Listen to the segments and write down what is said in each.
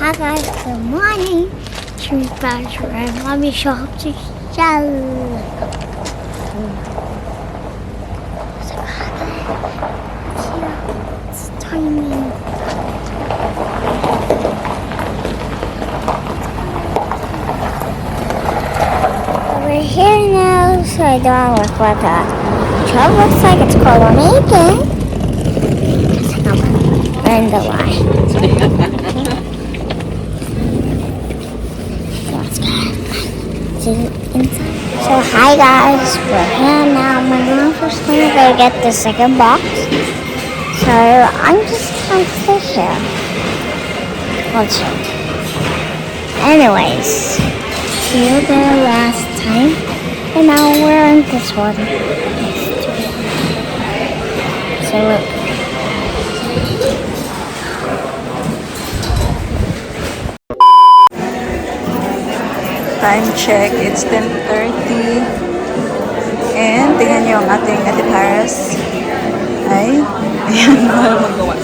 Hi guys, good morning. She's back to ride mommy shop to sell. It's tiny. We're here now, so I don't look what the job looks like. It's called American. And the line. So hi guys, we're here now. My mom was gonna go get the second box. So I'm just gonna stay here. Also, anyways, we were there last time, and now we're in this one. So look. Time check, it's 10:30 and tingnan nyo ang ating Ate Paris ay ayan, magawa.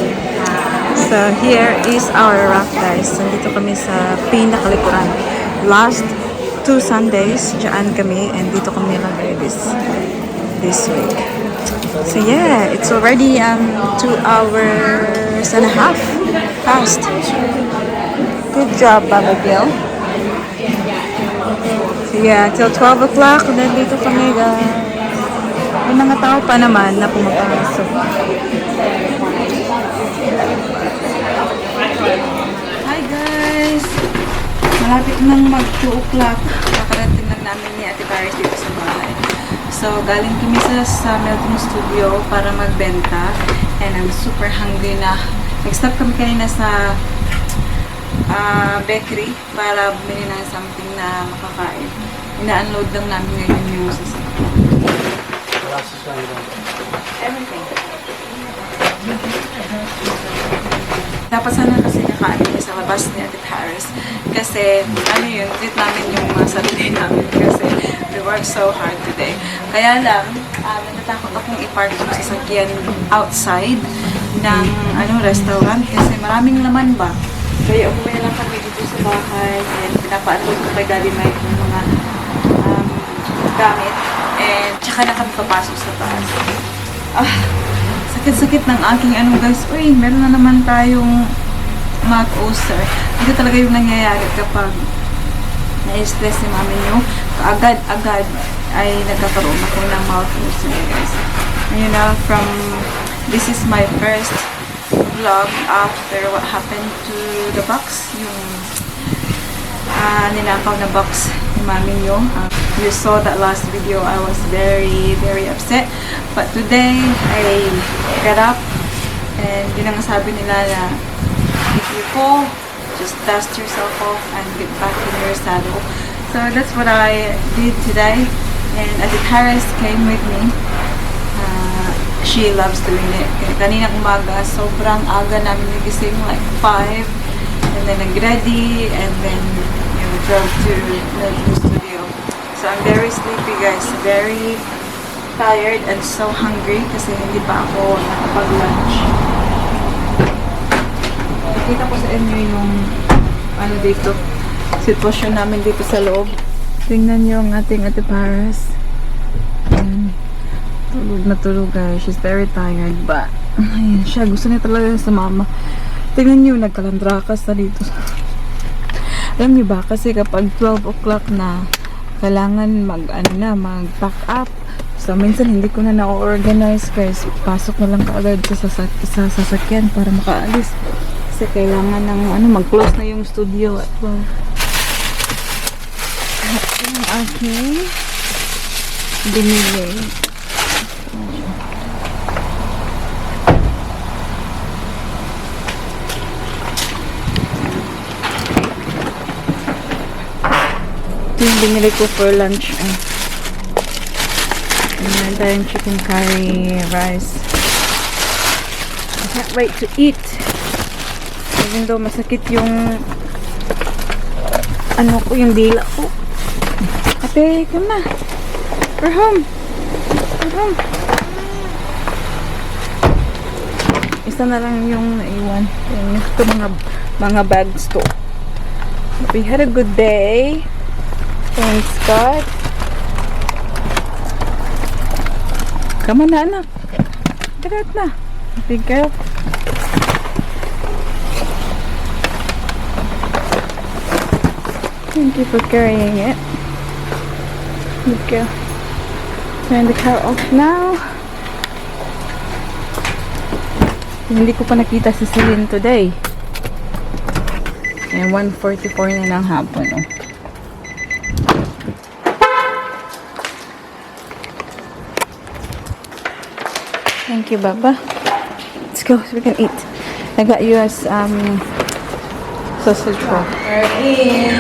So here is our rack guys. Nandito kami sa pinakalikuran. Last 2 Sundays dyan kami and dito kami lagay this week. So yeah, it's already 2 hours and a half past. Good job, Baba Bill. Yeah, till 12 o'clock, nandito kami guys. May mga tao pa naman na pumapasok. Hi guys! Malapit nang mag 2 o'clock. Kakarating lang namin ni Ate Paris dito sa bahay. So, galing kami sa Melbourne studio para magbenta. And I'm super hungry na. Nag-stop kami kanina sa bakery para bumili ng something na makakain. Ina-unload lang namin ngayon yung sasakyan. Everything. Dapat sana kasi nakain kami sa labas ni Ate Paris. Kasi, ano yun, treat namin yung mga sarili namin. Kasi, we work so hard today. Kaya lang, natatakot akong i-park yung sasakyan outside ng restaurant. Kasi maraming laman ba? Kaya umuwi lang kami dito sa bahay and pinapa-unload ko kay Daddy Mike yung mga gamit and tsaka na kami papasok sa taas. Sakit-sakit ng aking guys. Uy, meron na naman tayong mouth ulcer. Ito talaga yung nangyayari kapag na-stress si mami nyo. Agad-agad ay nagkakaroon ako ng mouth ulcer guys. You know, this is my first vlog after what happened to the box, yung ninakaw na box ni mami nyo. You saw that last video. I was very, very upset. But today, I got up and yun ang sabi nila na if you fall, just dust yourself off and get back in your saddle. So that's what I did today. And Ate Paris came with me. She loves doing it. Kaninang umaga, sobrang aga namin nagising, like 5. And then nag-ready, and then drove to the studio. So I'm very sleepy guys, very tired and so hungry kasi hindi pa ako nakapag-lunch. Nakita ko sa inyo yung dito, sitwasyon namin dito sa loob. Tingnan nyo ang ating Ate Paris. Tulog na tulog guys. She's very tired but ayun siya. Gusto niya talaga sa mama. Tingnan niyo, nagkalandrakas na dito. Alam niyo ba? Kasi kapag 12 o'clock na kailangan mag-pack up. So minsan hindi ko na na-organize guys. Pasok na lang kaagad sa sasakyan para makaalis. Kasi kailangan ng mag-close na yung studio at 12. Okay. Binili. Yung binili ko for lunch. Meron tayong chicken curry rice. I can't wait to eat. Even though masakit yung yung dila ko. Ate, come na. We're home. We're home. Isa na lang yung naiwan. Ito mga bags to. We had a good day. Thanks God. Come on na, anak. Dagat na. Big girl. Thank you for carrying it. Good girl. Turn the car off now. Hindi ko pa nakita si Celine today. Ayan, 1:44 na ng hapon. Oh. Thank you, Baba. Let's go so we can eat. I got you a sausage roll. We're in.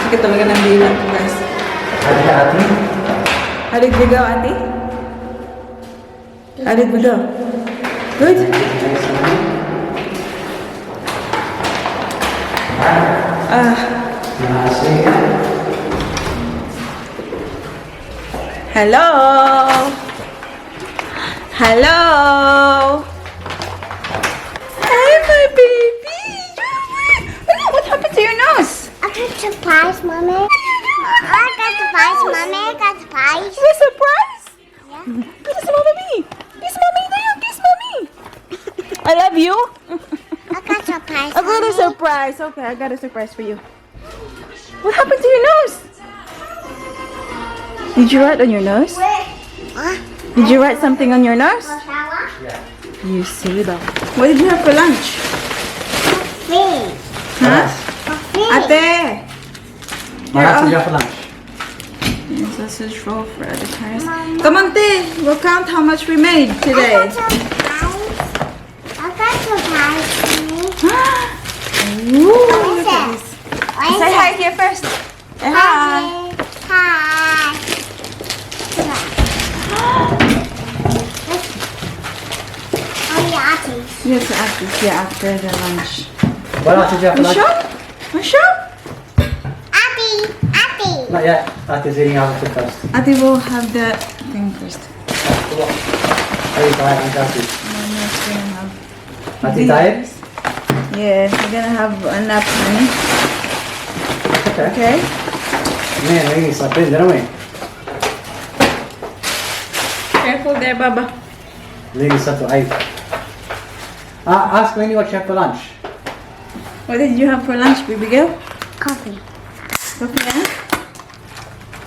Sige, talaga ng bilang ko, guys. How did we go, Ate? How did we go? Good? Hello? Hello? Hi, my baby! What happened to your nose? I got surprise, Mommy. I got surprise, Mommy. I got surprise. You a surprise? Yeah. Kiss mommy! Kiss mommy! There, kiss mommy! I love you! I got surprise. I got a surprise. Okay, I got a surprise for you. What happened to your nose? Did you write on your nose? What? Did you write something on your nose? Shower? You see that. What did you have for lunch? Coffee. Huh? Coffee. Ate! What did you have for lunch? Sausage roll for Ate Paris. Come on, Te. We'll count how much we made I today. got surprise. I got surprise, Mommy. Ooh, look at this. Say hi here first. Say hi. Hi. Oh, yeah, Auntie. Yes, after the lunch. What else did you have for lunch? Michelle? Auntie. Auntie. Not yet. Tati's eating our food first. Ate will have the thing first. Are you tired and Tati? Mama's gonna have Tati these. tired? Yeah, we're gonna have a nap, honey. Okay. Okay? Man, we need something, didn't we? Careful there, Baba. We need something to eat. Ask Winnie what you have for lunch. What did you have for lunch, baby girl? Coffee. Coffee, huh?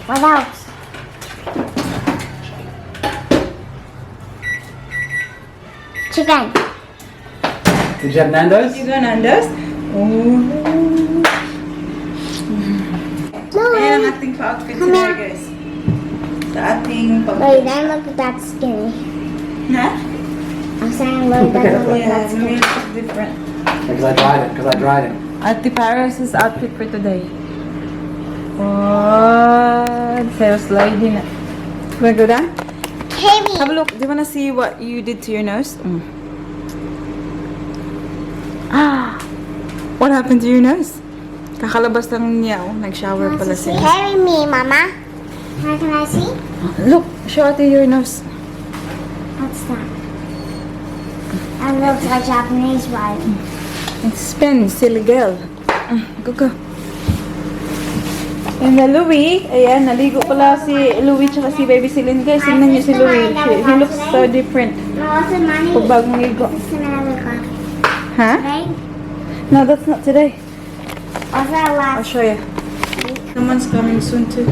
What else? Chicken. Did you have Nando's? You go Nando's? Oh. Ayan ang ating pa-outfit today, guys. Sa ating Wait, then look at that skinny. Na? I'm saying look at that. Yeah, it's really different. Because I dried it. Ate Paris' outfit for today. What? Sayo sliding. Wanna go down? Heavy. Have a look. Do you wanna see what you did to your nose? Ah! What happened to your nose? Kakalabas lang niya, oh. Nag-shower pala siya. Carry me, Mama. How can I see? Look, show Ate your nose. What's that? That looks like Japanese one. It's spin, silly girl. Go, go. And the Louie, ayan, naligo pala si Louie tsaka si Baby Celine. Guys, tingnan niyo si Louie. He looks so different. No, what's the money? Pag bagong ligo. It's another coffee. Huh? Right? No, that's not today. What's that I'll last? show you. Someone's coming soon too.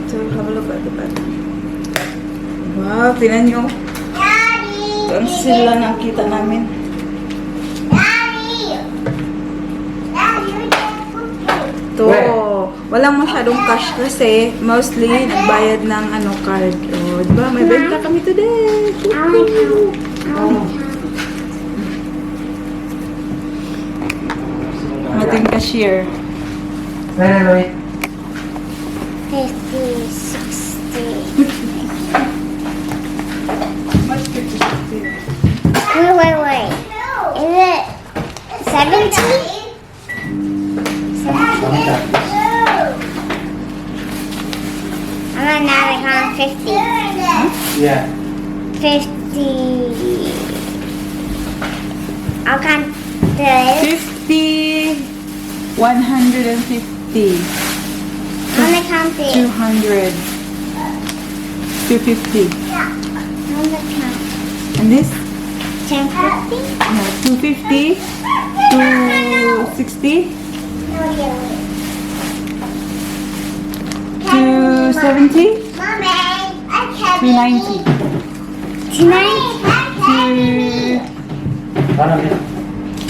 So, have a look at the bed. Wow, tingnan niyo. Daddy! Ang sila nakita namin. Daddy! Daddy, you get cookie. To, walang masyadong cash kasi mostly nagbayad ng card. Oh, diba? May benta kami today. I like how. Ating cashier. Wait. 50, 60. Wait. Is it 70? 70? I'm not like on 50. Yeah. 50. I'll count this. 50, 150. I'm gonna count it. 200. 250. Yeah. I'm gonna count. And this? 1050? No, 250. 260. No, yeah. 270. Mommy, I can't. 290. 290?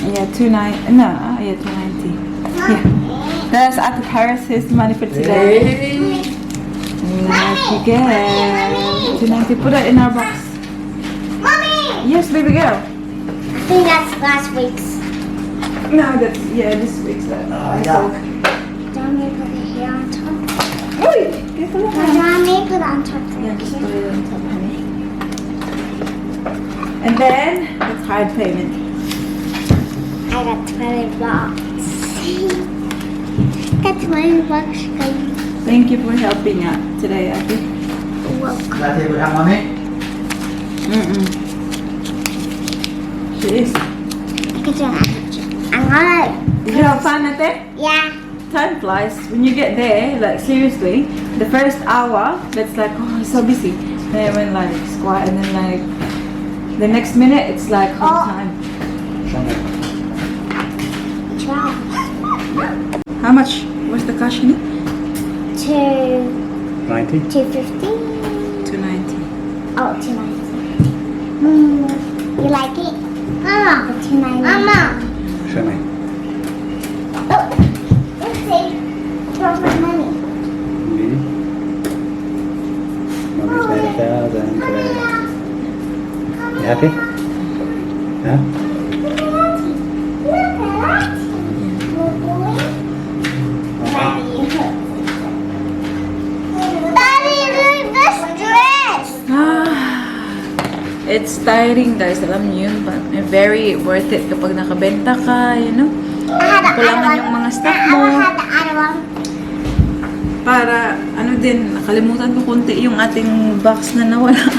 Yeah, 290. No, yeah, 290. Yeah. That's at the Paris. Here's the money for today. Lucky girl. 290. Put it in our box. Mommy! Yes, baby girl. I think that's last week's. No, that's, yeah, this week's that. yeah. Don't you put it here on top? Uy! Get the Mommy, put it on top. Yeah, just put it on top, honey. And then, the card payment. I got 20 bucks. Got 20 bucks, guys. Thank you for helping out today, Ate. Welcome. That's it, mommy? She is. I'm gonna. Did you have fun, Ate? Yeah. Time flies. When you get there, like seriously, the first hour, that's like, oh, it's so busy. Then when like it's quiet, and then like the next minute, it's like home time. Show me. 12. How much was the cash in it? 90? 250. 290. Oh, 290. You like it? Mama. 290. Mama. Show me. Oh, let's see. Where's my money? Really? Mommy's made 1,000 today. You happy? Huh? It's tiring, guys. Alam niyo yun, but very worth it kapag nakabenta ka, you know? Kulangan yung mga stock mo. Para, ano din, nakalimutan ko kunti yung ating box na nawala.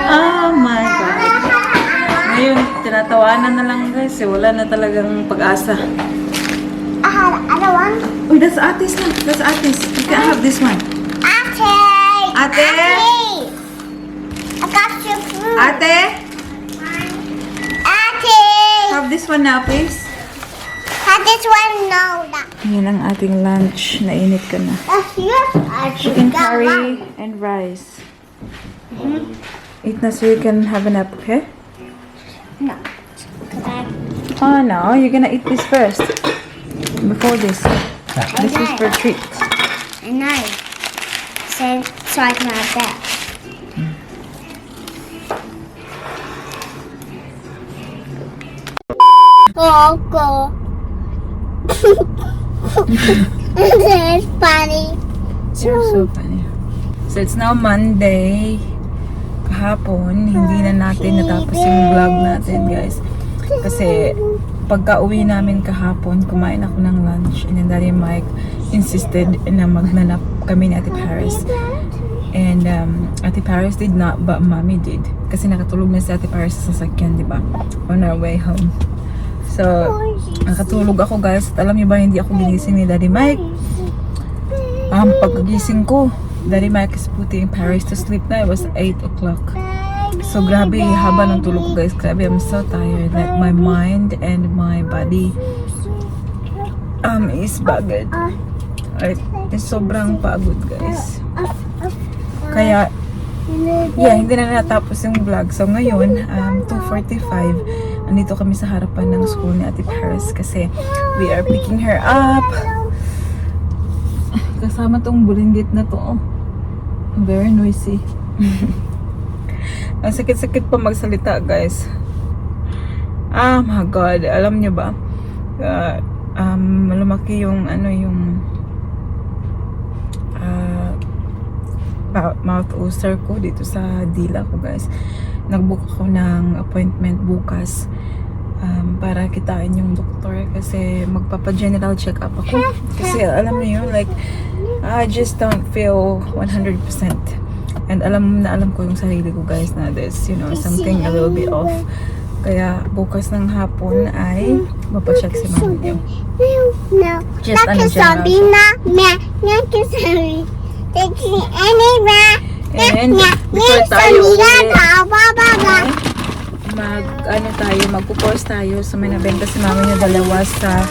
Oh my God. Ngayon, tinatawanan na lang, guys. Wala na talagang pag-asa. Uy, that's Ate's na. That's Ate's. You can have this one. Ate? I got your food. Ate? Ate! Have this one now, please. Have this one? No. Yan ang ating lunch. Nainit ka na. That's yours. Chicken curry and rice. Eat na so you can have a nap, okay? No. Oh no, you're gonna eat this first. Before this. This is for treat. I know. So I can have that. Go. This is funny. You're so funny. So it's now Monday. Kahapon, hindi na natin natapos yung vlog natin, guys. Kasi pagka uwi namin kahapon, kumain ako ng lunch. And then Daddy Mike insisted na magnanap kami ni Ate Paris. And Ate Paris did not, but Mommy did. Kasi nakatulog na si Ate Paris sa sasakyan, di ba? On our way home. So, nakatulog ako, guys. At alam niyo ba, hindi ako ginising ni Daddy Mike. Pagkagising ko, Daddy Mike is putting Paris to sleep na. It was 8 o'clock. So, grabe, haba ng tulog ko, guys. Grabe, I'm so tired. Like, my mind and my body is bagged. Like, sobrang pagod, guys. Kaya, yeah, hindi na natapos yung vlog. So, ngayon, 2:45, andito kami sa harapan ng school ni Ate Paris kasi we are picking her up. Kasama tong bulinggit na to. Oh. Very noisy. Ang sakit-sakit pa magsalita, guys. Oh my God. Alam niyo ba? Lumaki yung mouth ulcer ko dito sa dila ko, guys. Nagbook ako ng appointment bukas para kitain yung doktor kasi magpapa-general check-up ako. Kasi alam niyo, like, I just don't feel 100%. And alam ko yung sarili ko, guys, na there's, you know, something a little bit off. Kaya bukas ng hapon ay mapacheck si mami niyo. No. Just ano Sabi general. na, sabi. Anyway. And before tayo uwi, Baba. magpo-post tayo. So may nabenta si mami niya dalawa sa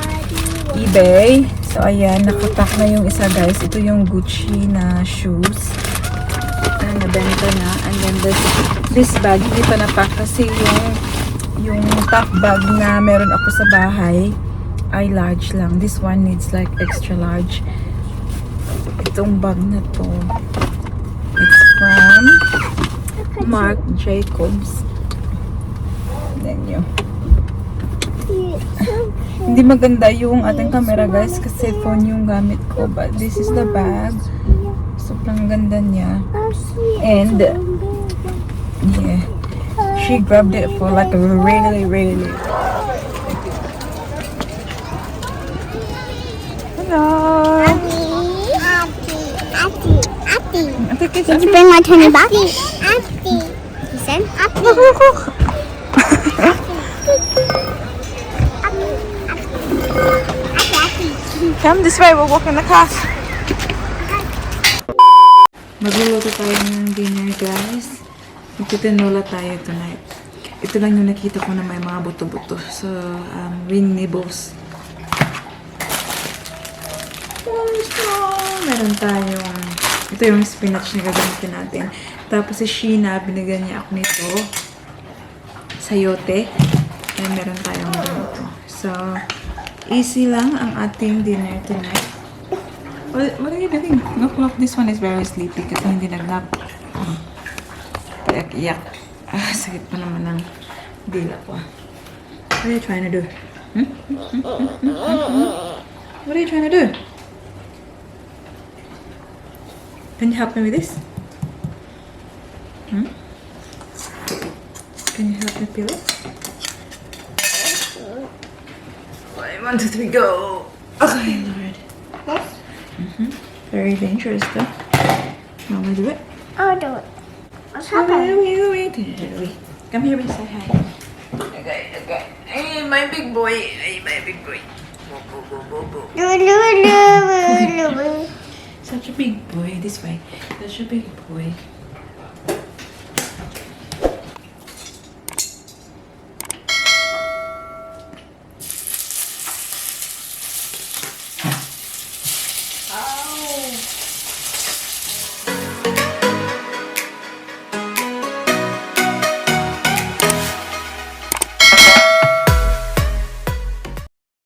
eBay. So ayan, nakapack na yung isa guys. Ito yung Gucci na shoes. Nabenta na. And then this bag, hindi pa napack kasi yung top bag na meron ako sa bahay ay large lang. This one needs like extra large. Itong bag na to, it's from Marc Jacobs. Then yun. Hindi maganda yung ating camera guys kasi phone yung gamit ko. But this is the bag. Sobrang ganda niya. And yeah, she grabbed it for like a really. Hello. Did you bring my tiny box? You said? Come this way, we'll walk in the car. Magluluto tayo ng dinner guys. Magtitinola tayo tonight. Ito lang yung nakita ko na may mga buto-buto. So, wing nibbles. Meron tayong, ito yung spinach na gagamitin natin. Tapos si Sheena, binigyan niya ako nito. Sayote. And meron tayong ganito. So, easy lang ang ating dinner tonight. What are you doing? Look, this one is very sleepy kasi hindi nag-nap. Yak. Sakit pa naman ng dila ko. What are you trying to do? What are you trying to do? Can you help me with this? Can you help me peel it? 1, 2, 3, go! Okay, Lord. Very dangerous though. You want me to do it? I'll do it. Wait. Come here and say hi. Okay. Hey, my big boy. Such a big boy. This way. Such a big boy.